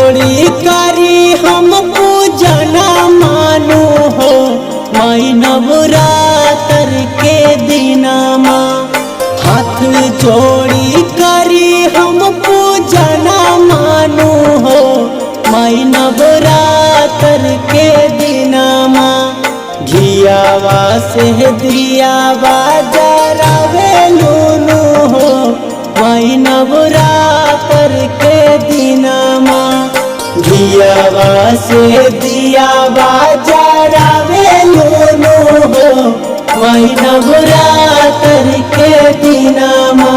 जोड़ी करी हम पूजना मानो हो माई नवरात्र के दिनमा। हाथ जोड़ी करी हम पूजना मानो हो माई नवरात्र के दिनमा। घियावा से दियावा जरावे लूनू हो माई नवरात्र के दिनमा। घियावा से दियावा जरावे लूनू हो माई नवरात्र के दिनमा।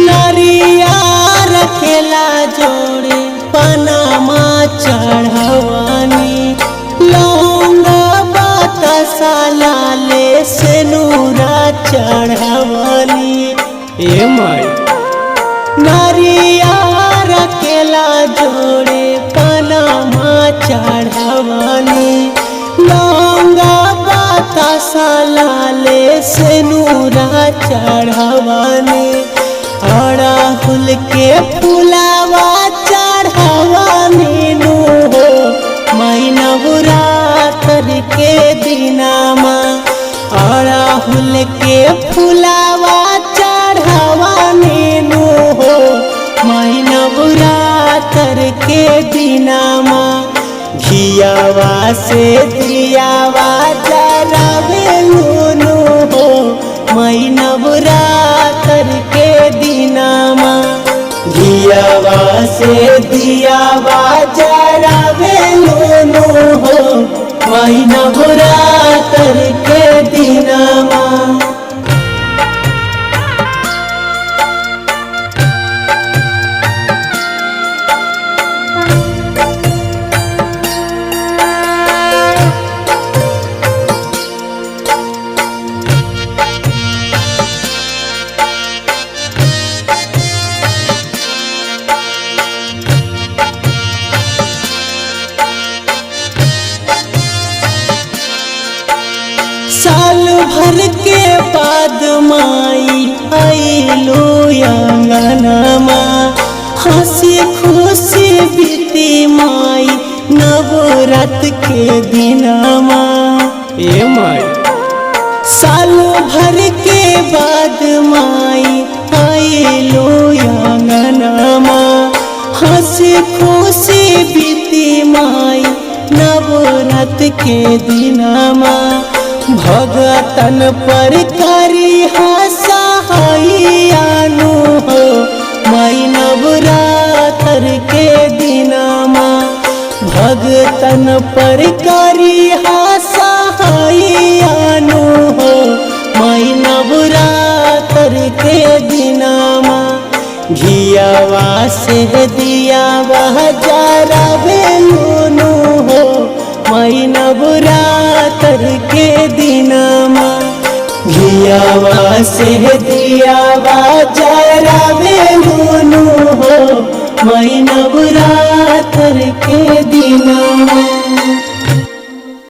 नरिया रखेला जोड़े पनामा चढ़वानी, लौंग बतासा लाले से नूरा चढ़वानी। ए माई नरिया रखेला जोड़े पनामा चढ़वानी, लौंग बतासा लाले से नूरा चढ़वानी। अड़हुल के फुलावा चढ़ावानी नु हो माई नवरात्र के दिनामा। अड़हुल के फुलावा चढ़ावानी नु हो माई नवरात्र के दिनामा। घियावा से दियावा जरावे लूनू हो माई नवरात्र के दिनामा। घियावा से दियावा जरावे लूनू हो माई नवरात्र के दिनामा। साल भर के बाद माई आइलो अंगनमा, हंसी खुशी बीती माई नवरात के दिनमा। ए माई साल भर के बाद माई आइलो अंगनमा, हंसी खुशी बीती माई नवरात के दिनमा। भगतन पर करी हसहाइयानु हो माई नवरात्र के दिनामा। भगतन पर करी हसहाइयानु हो माई नवरात्र के दिनामा। घियावा से दियावा जरावे लूनू हो माई नवरात्र के दिनामा। घियावा से दियावा जरावे लूनू हो माई नवरात्र के दिनामा।